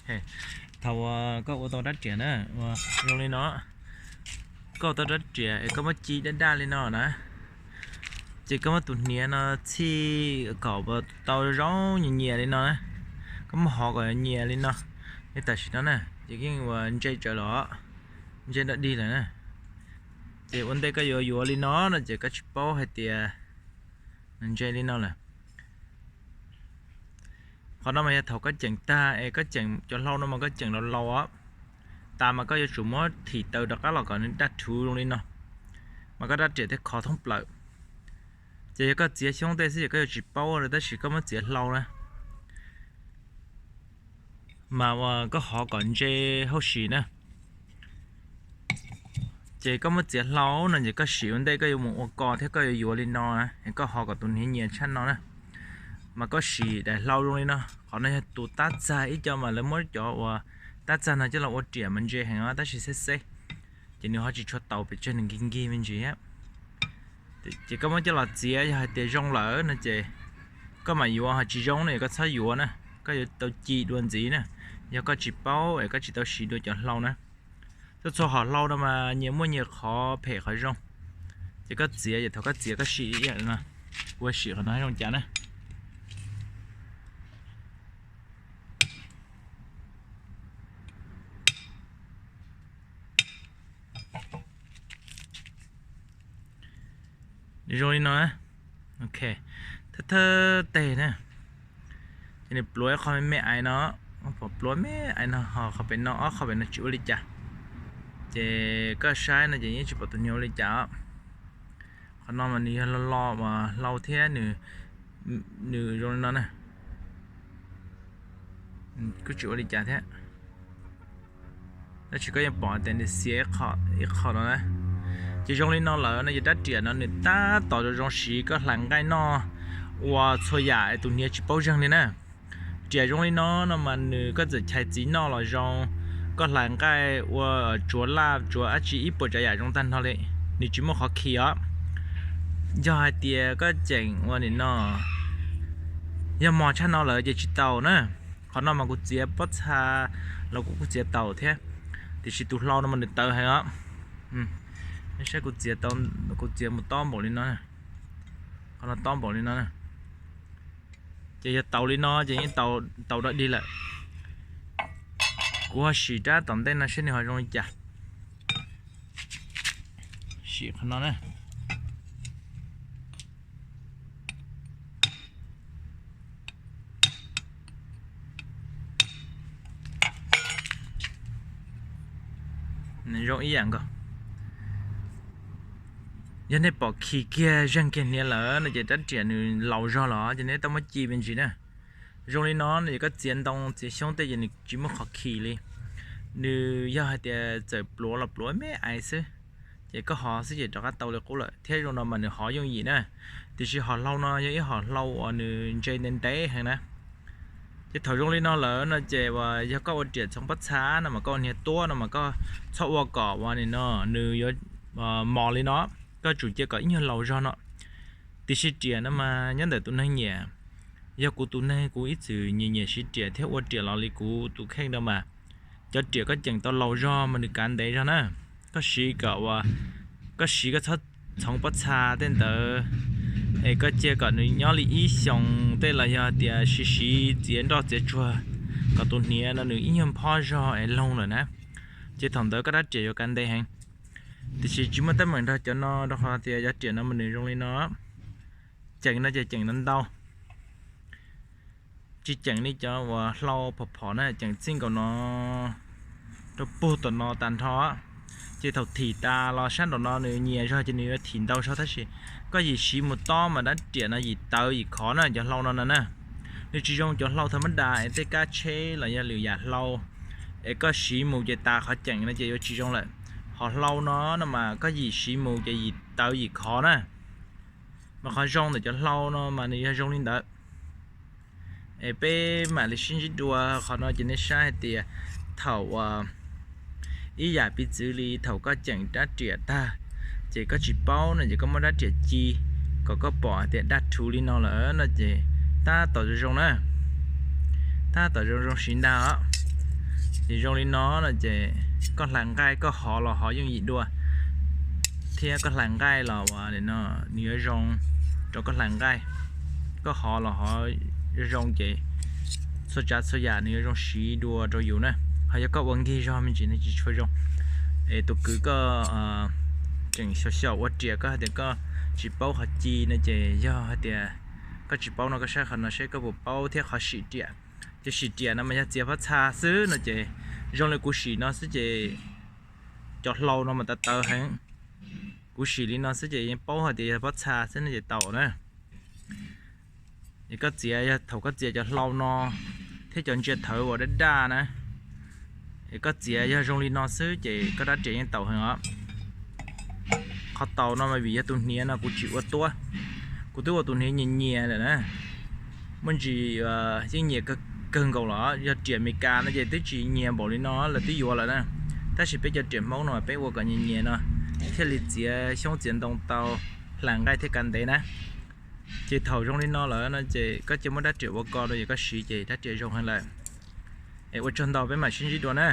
Thaum uas koj ua tau rab riam na, ua zoo li no, koj ua tau rab riam es koj muab ci daj daj li no na, ces koj muab tus hniav no txhij kom tau zoo nyias nyias li no na, koj muab hov kom nyias li no, li tam sim no na, ces yeej ua ntse tsawv los, ntse dog dig lawm na. Ces ua ntej koj yuav yuav li no no ces koj tsis paub hais tias nws ntse li no lawm. Qhov no mas yog thaum koj ceem tag es koj ceem cov hlau no mas koj ceem laus laus os, tas mas koj yuav tsum muab thim taws rov qab los kom nws daj rhuv zoo li no, mas koj rab riam thiaj khov thoob plaws. Ces yog koj txiav xyoob tej xwb ces koj yuav tsis paub li, tab sis koj muab txiav hlau na, mas ua koj hov kom ntse hauj sim na. Ces koj muab txiav hlau no ces koj sim ua ntej koj yuav mus ua ko thiab koj yuav yuav li no na, es koj hov kom tus hniav nyias tshaj no na, mas koj sim daim hlau zoo li no. Qhov no yog tus tab txag ib co mas lawv muab cov uas tab txag no coj los ua riam mas ntse heev os, tab sis xeb xeb, ces nws ho tsis tshua taus pes tsawg, nws nkig nkig me ntsis. Ces koj muab coj los txiav, yog hais tias zoo lawm no ces koj mam yuav, ho tsis zoo no koj txhob yuav na, koj yuav tau ci dua ntxiv na, yog koj tsis paub es koj tsis tau siv dua cov hlau na. Txhua txhua hom hlau no mas nyias muaj nyias qhov phem qhov zoo, ces koj txiav ces thaum koj txiav koj sim ib yam no, ua sim qhov no zoo cas na. Nws zoo li no, ok, thawj thawj teg na, ces nws pluav ib qho me me ais no, pluav me ais no, ho qhov pem no ob qho pem no tsis ua li cas. Ces koj saib no ces yeej tsis pom tus hniav ua li cas. Qhov no mas nws yog lo lo mas hlau thiab, nws zoo li no na, kuj tsis ua li cas thiab. Tab sis koj yeej pom tias nws xiav ib qho no na. Ces zoo li no lawm no ces rab riam no nws tab tom zoo zoo siv koj hlais nqaij noj ua txhua yam es tus hniav tsis paub zeeg li na. Riam zoo li no no mas nws koj txawm chais txiv noj los zoo, koj hlais nqaij ua tsuav laj tsuav dab tsi ib puas tsav yam zoo tag nrho li, nws tsis muaj qhov khi os. Yog hais tias koj ceem ua nim no, yog mos tshaj no lawm ces tsis tau na. Qhov no mas kuv txiav pob txha los kuv kuj txiav tau thiab, tiam sis tus hlau no mas nws tawv heev os. Saib kuv txiav, kuv txiav mus tob npaum li no, qhov no tob npaum li no. Ces yog tau li no ces yeej tau dog dig lawm. Kuv ho sim rab tom ntej no saib nws ho zoo li cas. Sim qhov no na. Zoo ib yam nkaus. Yog nej pom khi kiag zeeg kiag hniav lawm no ces rab riam nws laus zog los ces nej tau muab ci me ntsis na. Zoo li no no ces koj txiav ntoo txiav xyoob tej ces nws tsis muaj qhov khi li. Nws yog hais tias txawm pluav los pluav me ais xwb, ces koj hov xwb ces rov qab tau li qub lawm thiab. Zoo no mas nws hov yooj yim na, tiam sis hom hlau no yog ib hom hlau uas nws ntse ntev ntev heev na. Ces thaum zoo li no lawm no ces uas yog koj ua riam txhoov pob txha no mas koj ua hniav tuab no mas koj txhob ua kom uas nim no nws yuav mos li no, koj tsum cia kom ib nyuag laus zog no. Tiam sis riam no mas nyob ntawm tus neeg nyiam, yog kuv tus neeg kuv ib txwm nyiam nyiam siv riam thiab ua riam los li kuv tus kheej no mas, cov riam koj ceem tau laus zog mas nws kav ntev zog na. Koj siv kom uas, koj siv koj txhob txhoov pob txha tej ntawd, es koj cia kom nws nyob li ib xyoos tej los yog tias siv siv txiav nroj txiav tsuag kom tus hniav no nws ib nyuag phob zog es loog lawm na, ces thaum ntawd koj rab riam yuav kav ntev heev. Tiam sis tsis muaj teeb meem nrog cov no rau qhov tias cov riam no mas nws zoo li no, ceem no ces ceem no ntau, tsis ceem li cov uas hlau phom phom na, ceem txij nkaus no rau puag tom no tag nrho. Ces thaum thim tas los sab nraum no nws nyias zog ces nws yuav thim ntau zog tab sis koj yim siv mus tob mas rab riam no yim tawv yim khov na, cov hlau no no na. Nws tsis zoo cov hlau thaum mab das es tej kab tsheb los yog lwm yam hlau es koj siv mus ces tas qhov ceem no ces yuav tsis zoo lawm. Hom hlau no no mas koj yim siv mus ces yim tawv yim khov na. Mas qhov zoo ntawm cov hlau no mas nws yog zoo li ntawd. Es peb mam li sib ntsib dua qhov no ces nej saib hais tias thaum uas ib yam piv txwv li thaum koj ceem rab riam tag, ces koj tsis paub no ces koj muab rab riam ci kom koj pom hais tias daj rhuv li no lawm no ces tab tom zoo zoo na, tab tom zoo zoo siv ntag os. Ces zoo li no no ces koj hlais nqaij koj hov los hov yooj yim dua, thiab koj hlais nqaij los nws yuav zoo rau koj hlais nqaij, koj hov los hov zoo zoo ces txhua tsav txhua yam nws yuav zoo siv dua rau yus na. Ho yog koj ua nkig zog me ntsis no tsis tshua zoo. Es tus kwv koj tseem xyaum xyaum ua riam koj hais tias koj tsis paub qhov ci no ces yog hais tias koj tsis paub no koj saib qhov no seb koj puas paub thiab qhov sim riam. Ces sim riam no mas yog txiav pob txha xwb no ces zoo li kuv sim no xwb ces cov hlau no mas tawv tawv heev. Kuv sim li no xwb ces yeej paub hais tias yog pob txha xwb no ces tau na. Es koj txiav yog thaum koj txiav cov hlau no thiab cov ntsia thawv uas daj daj na, es koj txiav yog zoo li no xwb ces koj rab riam yeej tau heev os. Qhov tau no mas vim yog tus hniav no kuv tsis ua tuab, kuv twb ua tus hniav nyias nyias lawm na. Muaj ntsis yeej nyias kawg nkaus los yog riam Amelikas no ces twb tsis nyias npaum li no lawv twb yuav lawm na. Tab sis peb cov riam Hmoob no peb ua kom nyias nyias no thiaj li txiav xyoob txiav ntoo tau, hlais nqaij thiaj kav ntev na. Ces thaum zoo li no lawm no ces koj cia muab rab riam ua ko rau ces koj siv ces rab riam zoo heev lawm. Es ua tsaug ntau, peb mam sib ntsib dua na.